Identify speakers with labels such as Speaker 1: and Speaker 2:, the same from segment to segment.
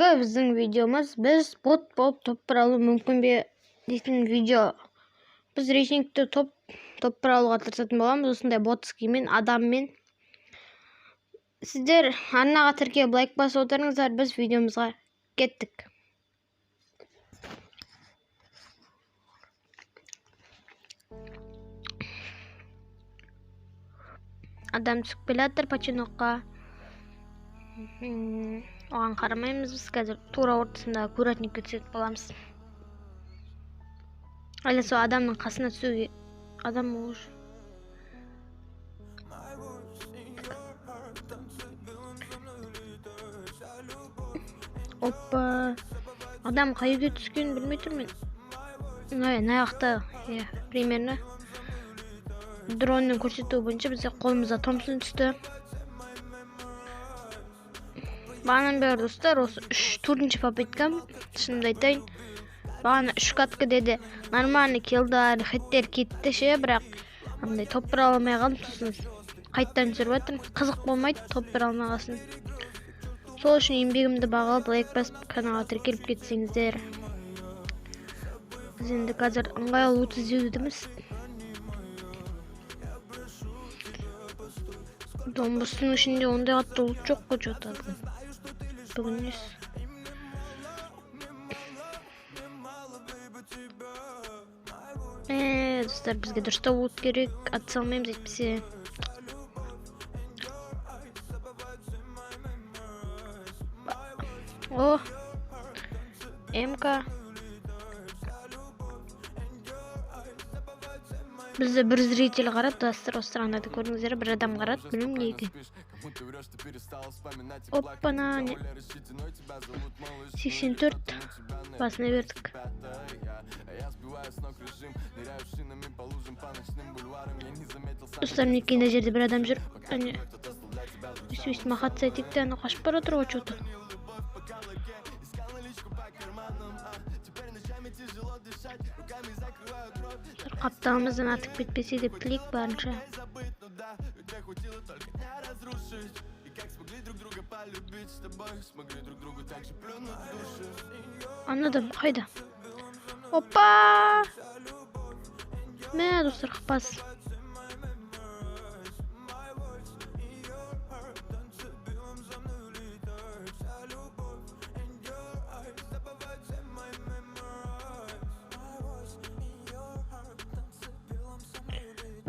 Speaker 1: Бүгінгі біздің видеомыз біз бот болып топ бір алу мүмкін бе дейтін видео. Біз рейтингті топ бір алуға тырысатын боламыз осындай ботскиймен, адаммен. Сіздер арнаға тіркеліп лайк басып отырыңыздар, біз видеомызға кеттік. Адам түсіп келе жатыр починокқа. Оған қарамаймыз, біз қазір тура ортасындағы курятникке түсетін боламыз. Әлі сол адамның қасына түсуге адам уже. Опа. Адам қай үйге түскенін білмей тұрмын мен. Мына жақта, иә, примерно. Дронның көрсетуі бойынша бізде қолымызда Томпсон түсті. Бағанадан бері достар, осы төртінші попыткам, шынымды айтайын. Бағана 3 катка деді, нормальный киллдар, хиттер кетті ше, бірақ андай топ бір ала алмай қалдым, сосын қайтадан түсіріп жатырмын. Қызық болмайды топ бір алмағасын. Сол үшін еңбегімді бағалап, лайк басып, каналға тіркеліп кетсеңіздер. Біз енді қазір ыңғайлы лут іздеудеміз. Домбыстың ішінде ондай қатты лут жоқ қой чё-то бүгін. Бүгін несі? Достар, бізге дұрыстау лут керек, ата салмаймыз әйтпесе. О, МК. Бізді бір зритель қарады, достар, осы тұрғандарды көрдіңіздер, бір адам қарады, білмеймін не екен. Оппана, не? 84 басына бердік. Достар, мінекей мына жерде бір адам жүр. Әне. Өйстіп махатса етейік те, анау қашып бара жатыр ғой чё-то. Қапталымыздан артып кетпесе деп тілейік барынша. Ана адам қайда? Опа! Мә, достар, қапас.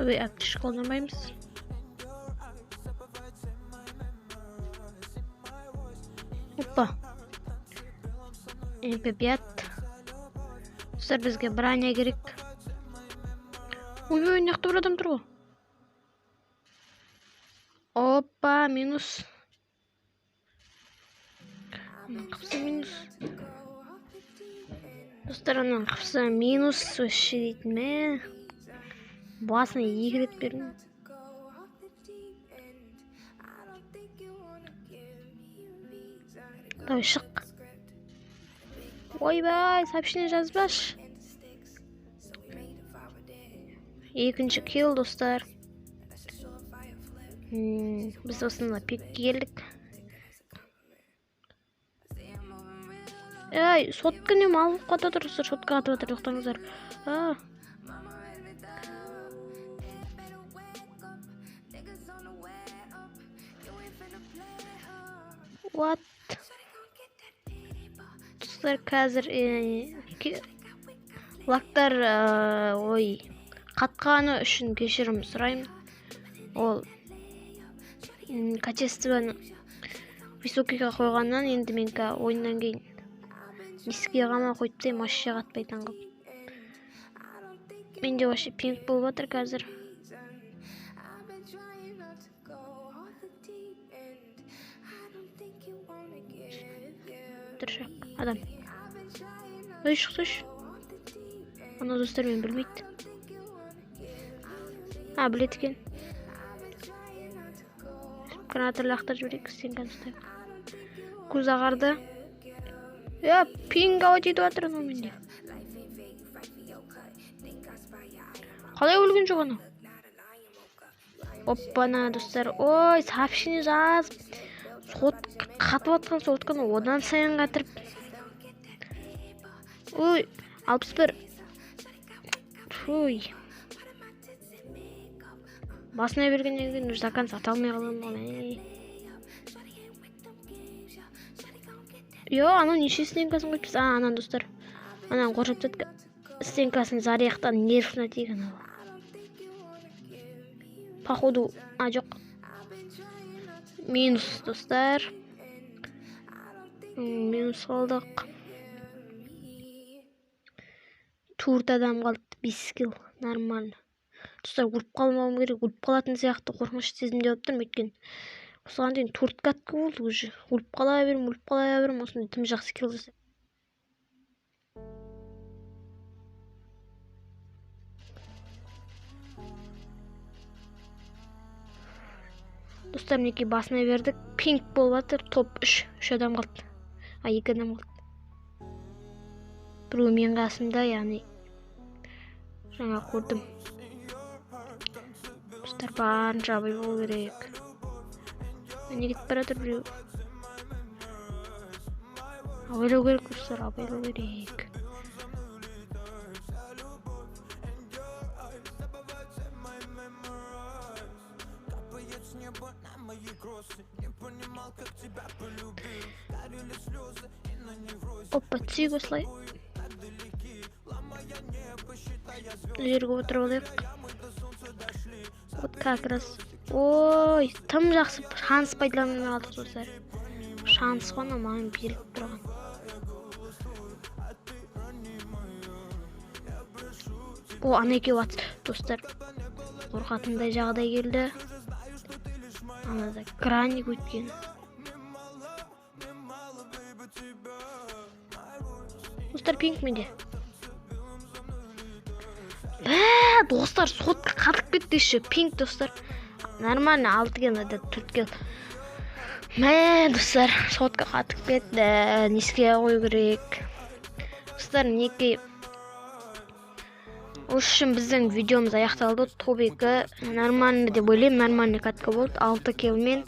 Speaker 1: Ой, аптечка қолданбаймыз. Опа. МП5. Достар, бізге броня керек. Ой, ой, мына жақта бір адам тұр ғой. Опа, минус. Қыпса минус. Достар, ананың қыпса минус вообще дейтін мә. Басына екі рет бердім. Давай, шық. Ойбай, сообщение жазбашы. Екінші килл, достар. Біз осында пикке келдік. Эй, сотка не мал болып қатып жатыр, достар, сотка қатып жатыр, тоқтаңыздар. А. What? Достар, қазір лактар, ой, қатқаны үшін кешірім сұраймын. Ол качествоны высокийға қойғаннан енді мен ойыннан кейін низкийға ғана қойып тастаймын, вообще қатпайтын қылып. Менде вообще пинг болып жатыр қазір. Тұршы, адам. Ой, шықсайшы. Ана достар мен білмейді. А, біледі екен. Граната лақтырып жіберейік, стенканы ұстайық. Көз ағарды. Е, пинг ауа жетіп жатыр анау менде. Қалай өлген жоқ анау? Оппана, достар. Ой, сообщение жазып. Сот қатып атқан сотканы одан сайын қатырып. Ой, 61. Ой. Басына бергеннен кейін уже до конца ата алмай қаламын ғой. Йо, анау неше стенкасын қойып тастады? А, ананы достар. Ананы қоршап тастады. Стенкасын заряқтан нервына тиген анау. Походу, а жоқ. Минус, достар. Минус қалдық. 4 адам қалды, 5 килл, нормально. Достар, өліп қалмауым керек, өліп қалатын сияқты қорқыныш сезімде болып тұрмын, өйткені осыған дейін 4 катка болды уже. Өліп қала беремін, өліп қала беремін, осындай тым жақсы килл жасап. Достар, мінекей басына бердік. Пинг болып жатыр, топ 3, 3 адам қалды. А, 2 адам қалды. Біреуі менің қасымда, яғни жаңа көрдім. Достар, барынша абай болу керек. Міне кетіп бара жатыр біреу. Абайлау керек, достар, абайлау керек. Опа, түсейік осылай. Жерге отырып алайық. Вот как раз. Ой, тым жақсы шанс пайдаланып алдық, достар. Шанс қой анау маған беріліп тұрған. О, ана екеуі атыс. Достар, қорқатындай жағдай келді. Анада граник өткен. Достар, пинг менде. Бә, достар, сотка қатып кетті еще. Пинг, достар. Нормально, 6 килл, это 4 килл. Мә, достар, сотка қатып кетті. Не істей қою керек. Достар, мінекей. Осы үшін біздің видеомыз аяқталды. Топ 2 нормально деп ойлаймын, нормальный катка болды. 6 киллмен.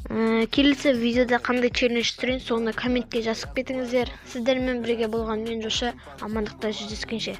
Speaker 1: Келесі видеода қандай челлендж түсірейін, соны комментке жазып кетіңіздер. Сіздермен бірге болған мен Жоша. Амандықта жүздескенше.